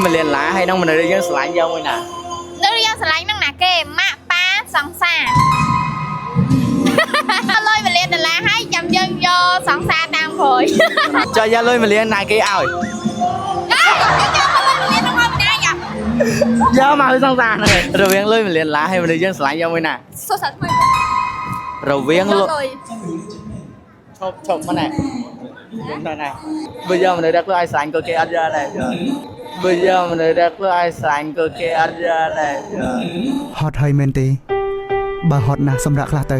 1លានដុល្លារហើយនឹងមនុស្សដែលយើងស្រឡាញ់យកមួយណា? នៅយើងស្រឡាញ់នឹងណាគេម៉ាក់ប៉ាសង្សារលុយ1លានដុល្លារហើយចាំយើងយកសង្សារតាមក្រោយ។ ចុះយកលុយ1លានណាគេឲ្យ? អើយកលុយ1លាននឹងមកពីណាយ៉ា? យកមកឲ្យសង្សារហ្នឹងឯងរវាងលុយ1លានដុល្លារហើយមនុស្សយើងស្រឡាញ់យកមួយណា? សុខសាថ្មី រវាងលុយ លុយ ឈប់ឈប់មកណែណែណែបើយកមនុស្សដែលខ្លួនឯងស្រឡាញ់ក៏គេអត់យកដែរបើយកមនុស្សដែលខ្លួនឯងស្រឡាញ់ក៏គេអត់យកដែរ ហត់ហើយមែនទេបើហត់ណាស់សម្រាប់ខ្លះទៅ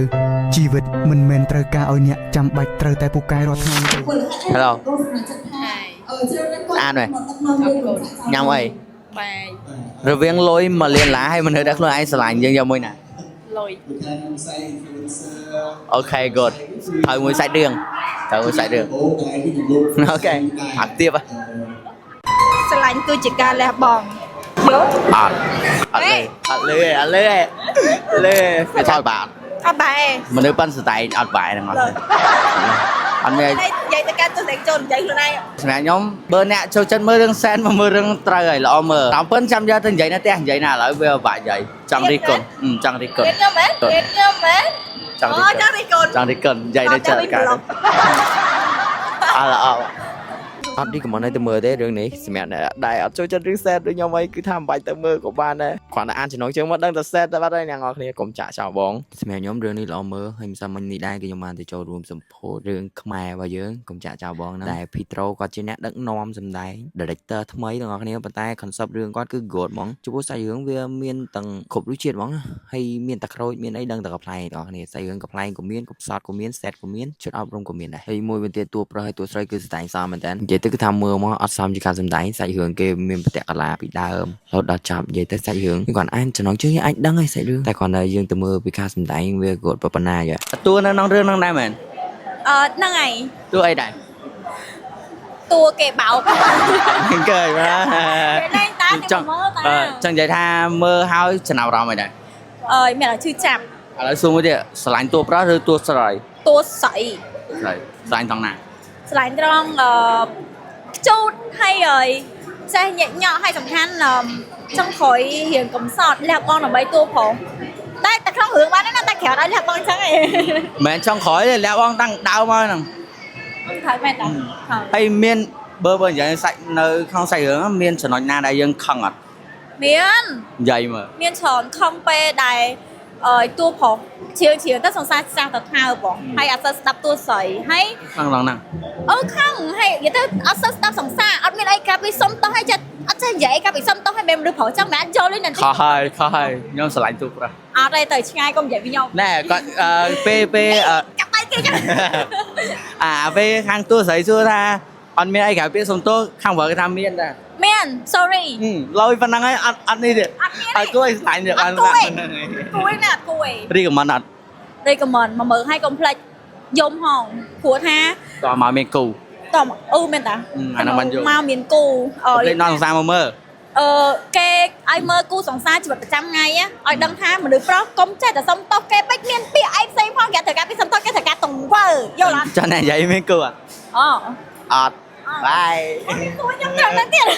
ជីវិតមិនមែនត្រូវការឲ្យអ្នកចាំបាច់ត្រូវតែពូកែរាល់ថ្ងៃទេ Hello. ហើយ ស្អាតមែនញ៉ាំអី? បាយ។ រវាងលុយ1លានដុល្លារហើយមនុស្សដែលខ្លួនឯងស្រឡាញ់យើងយកមួយណា? លុយ។ OK, good. ត្រូវមួយសាច់រឿងត្រូវមួយសាច់រឿង OK អាក់ទៀត។ ស្រឡាញ់គឺជាការលះបង់យល់ អត់អត់លេអត់លេអត់លេលេវាថតបាទ។ អត់បែ មនុស្សប៉ិនសតែងអត់បែហ្នឹងអត់អត់មាន និយាយទៅការទស្សនិកជននិយាយខ្លួនឯង សម្រាប់ខ្ញុំបើអ្នកចូលចិត្តមើលរឿងសែនមកមើលរឿងត្រូវហើយល្អមើលតាមពិនចាំយកទៅនិយាយនៅផ្ទះនិយាយណាឥឡូវវាពិបាកនិយាយចង់រិះគន់ចង់រិះគន់ រៀនខ្ញុំហ៎រៀនខ្ញុំហ៎ ចង់រិះគន់ ចង់រិះគន់ ចង់រិះគន់និយាយនៅចិត្តកើតអត់ល្អអត់ recommend ឲ្យទៅមើលទេរឿងនេះសម្រាប់អ្នកដែលអត់ចូលចិត្តរឿង sad ដូចខ្ញុំអីគឺថាមិនបាច់ទៅមើលក៏បានដែរគ្រាន់តែអានចំណងជើងមកដឹងតែ sad តែបាត់ហើយអ្នកនរគ្នាកុំចាក់ចោលបងសម្រាប់ខ្ញុំរឿងនេះល្អមើលហើយមិនសមមិញនេះដែរគឺខ្ញុំបានទៅចូលរួមសម្ពោធរឿងខ្មែររបស់យើងកុំចាក់ចោលបងណាតែ Petro គាត់ជាអ្នកដឹកនាំសម្ដែង director ថ្មីទាំងអស់គ្នាប៉ុន្តែ concept រឿងគាត់គឺ good ហ្មងចំពោះសាច់រឿងវាមានទាំងគ្រប់រសជាតិហ្មងហើយមានតែក្រូចមានអីដឹងតែកំប្លែងទាំងអស់គ្នាសាច់រឿងកំប្លែងក៏មានកំសត់ក៏មាន sad ក៏មានឈុតអប់រំក៏មានដែរហើយមួយវិញទៀតតួប្រុសហើយតួស្រីគឺសម្ដែងសមមែនតើនិយាយទៅគឺថាមើលមកអត់សមជាការសម្ដែងសាច់រឿងគេមានប្រតិកលាពីដើមរហូតដល់ចប់និយាយទៅសាច់រឿងគាត់អានចំណងជើងយើងអាចដឹងហើយសាច់រឿងតែគ្រាន់តែយើងទៅមើលពីការសម្ដែងវាគាត់ប៉ុណ្ណាយ៉ាតួនៅក្នុងរឿងហ្នឹងដែរមែន? អឺហ្នឹងហើយ។ តួអីដែរ? តួគេបោក កើយបាទ គេណែតា ចង់ មើលតា អឺចង់និយាយថាមើលហើយចំណាប់អារម្មណ៍អីដែរ? អើយមានតែឈឺចាប់។ ឥឡូវសួរមួយទៀតស្រឡាញ់តួប្រុសឬតួស្រី? តួស្រី។ ស្រីស្រឡាញ់ត្រង់ណា? ស្រឡាញ់ត្រង់អឺខ្ជូតហើយអើយចេះញាក់ញក់ហើយសំខាន់អឺចង់ក្រោយរៀងកំសត់លះបង់ដើម្បីតួប្រុសតែតែក្នុងរឿងបានទេណាតែក្រៅឲ្យលះបង់អញ្ចឹងឯង មិនមែនចង់ក្រោយទេលះបងតាំងដើមមកហ្នឹង ត្រូវមែនតាត្រូវ ហើយមានបើនិយាយសាច់នៅក្នុងសាច់រឿងហ្នឹងមានចំណុចណាដែលយើងខឹងអត់? មាន។ និយាយមើល។ មានច្រើនខំពេលដែលអើយតួប្រុសជ្រៀងជ្រៀងទៅសង្សារចាស់ទៅថើបងហើយអត់សូវស្ដាប់តួស្រីហើយ ខឹងត្រង់ហ្នឹង? អឺខឹងហើយនិយាយទៅអត់សូវស្ដាប់សង្សារអត់មានអីកាពីសុំតោះហើយចិត្តអត់ចេះនិយាយកាពីសុំតោះហើយមិនឬប្រុសចឹងមិនអាចយល់ទេណា ខុសហើយខុសហើយខ្ញុំស្រឡាញ់តួប្រុស អត់ទេទៅឆ្ងាយកុំនិយាយពីខ្ញុំ ណែគាត់អឺពេលពេលអឺ កាប់ដៃគេចឹង អាពេលខាងតួស្រីសួរថាអត់មានអីក្រៅពាក្យសុំទោសខាងប្រុសគេថាមានដែរ មាន sorry ហឹមលយប៉ុណ្ណឹងហើយអត់អត់នេះទេ អត់មានទេ អត់គួរឲ្យស្រឡាញ់ទេ អត់គួរទេគួរណាអត់គួរ recommend អត់? Recommend មកមើលឲ្យកុំភ្លេចយំហងព្រោះថា តោះមកមានគូ តមអឺមែនតា អឺអាហ្នឹងបានយល់ មកមានគូអឺ លេខនាំសង្សារមកមើល អឺគេឲ្យមើលគូសង្សារជីវិតប្រចាំថ្ងៃណាឲ្យដឹងថាមនុស្សប្រុសកុំចេះតែសុំទោសគេពេកមានពាក្យអីផ្សេងផងគេត្រូវការពីសុំទោសគេត្រូវការទង្វើយល់អត់? ចាអ្នកនិយាយមានគូអត់? អូ អត់បាយ គូខ្ញុំត្រូវនឹងទៀត។